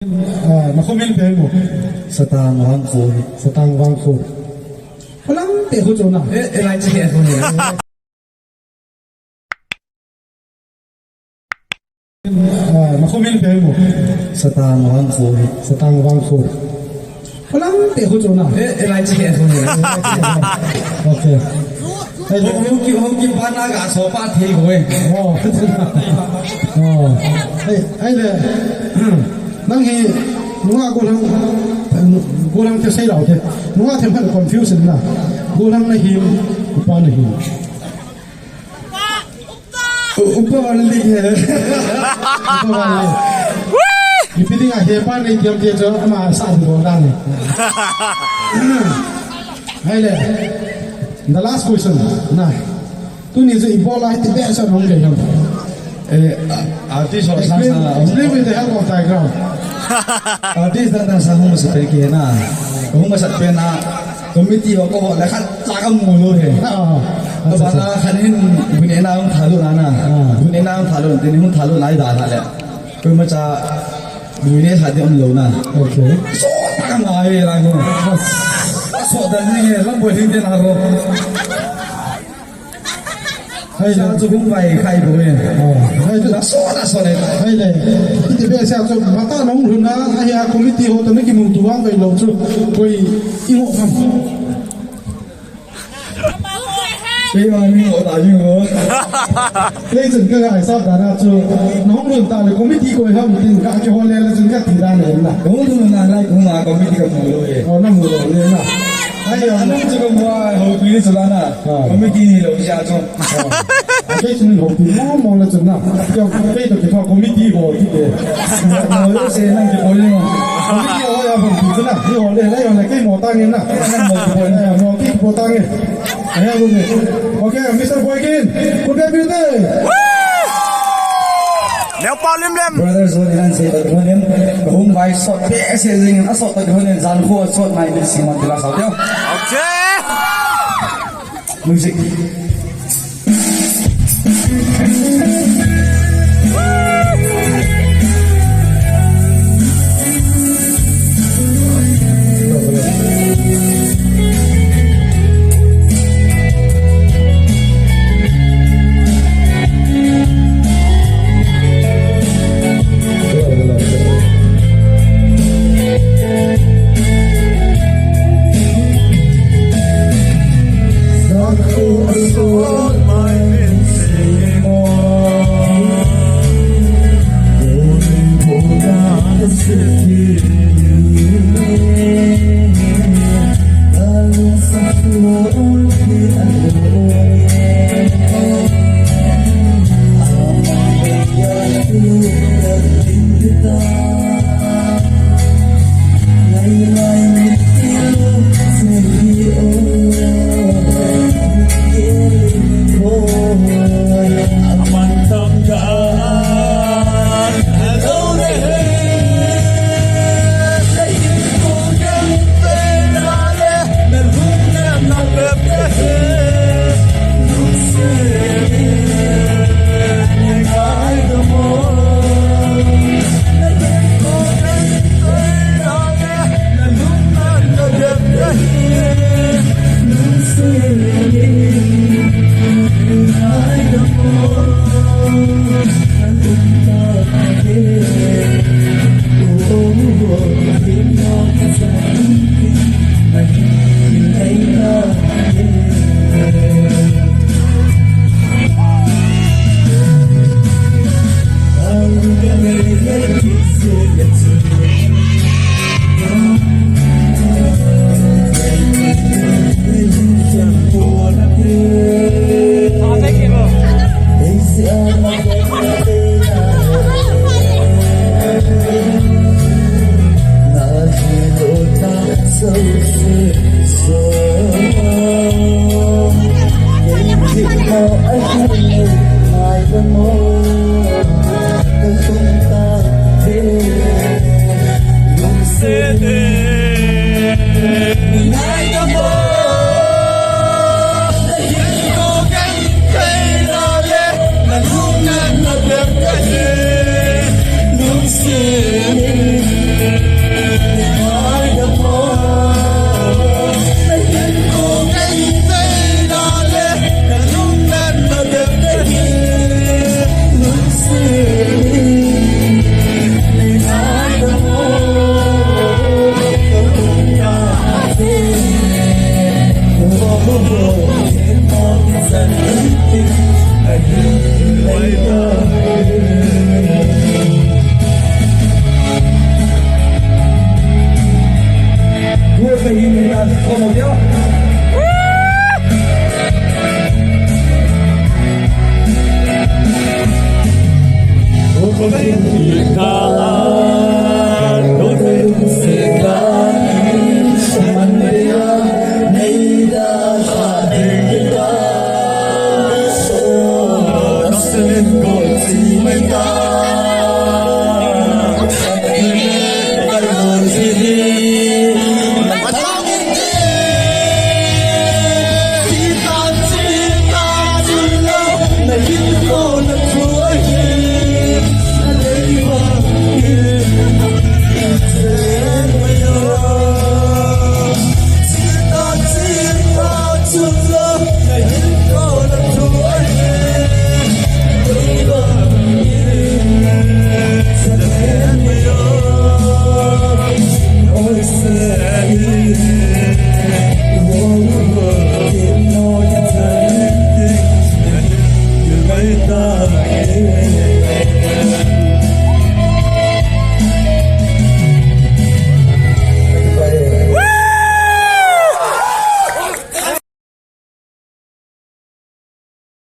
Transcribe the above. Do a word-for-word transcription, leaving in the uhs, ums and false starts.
Ah, na khomin pe mo. Satang Vangkho. Satang Vangkho. Palang te ho chona. Eh, eh, lai che ho. Ah, na khomin pe mo. Satang Vangkho. Satang Vangkho. Palang te ho chona. Eh, eh, lai che ho. Okay. Hei, hung, hung ki, hung ki pa na ga so pa thei ho e. Oh. Oh. Hei, hei le. Nang hi, nunga gollhang, gollhang te sei lau te. Nunga them phat confusion na. Gollhang na him, upa na him. U-, upa only he. Upa only. Ipi dinga hepa nei tiam tia chu ama sa di bol dan. Hei le. The last question. Na. Tuni chu ibola hiti behseh nong kei ham. Eh, a-, artist ho sa sa. Explain, explain with the help of diagram. Artist dan dan sa hung sa pe kei na. Hung sa pe na. Committee ho ko ho le khat cha ka mu lou he. Ah, ah. Acha, acha. Bana khat hin bu nehna hung thalut na na. Ah. Bu nehna hung thalut, tin hung thalut na i da tha le. Koima cha bu ne khat ding um lou na. Okay. So ta ka ngai la ko. As. So da ni he, lam boi hin te na ro. Hei le. Sa chu hung vai khai bou e. Oh, hei le. Na so, na so le. Hei le. Iti be sa chu mata nong lhun na, ahi a committee ho toh na kimu tu vang vai lou chu. Koi i ngo kham. Kei ma mi ngo ta mi ngo. Kei chun ka ngai sa da na chu. Nong lhun ta le committee koi ham tin ka kihol le le chun ka ti da ne na. Nong lhun na lai ko ma committee ka mu lou e. Oh, na mu lou le na. Ai, ah, nang chu ko mua, houpi ni chu la na. Ah. Committee ni lou sia chu. Ah. Kei chu ni houpi mo mo la chu na. Kei, kei toh kei toh committee ho ti te. Mo lo se nang kei poi mo. Committee ho ya houpi chu na. Ni ho le, le ho le kei mo ta nge na. Nang mo kei poi na. Eh, mo kei po ta nge. Ai, ya lu ni. Okay, Mister Boykin, good day, Mister. Neo Pau Lim Lim. Brothers, what did I say? But when him, hung vai sot, pe se jing, a sot, but when him, zan ho sot, my miss him until I saw them. Okay. Music.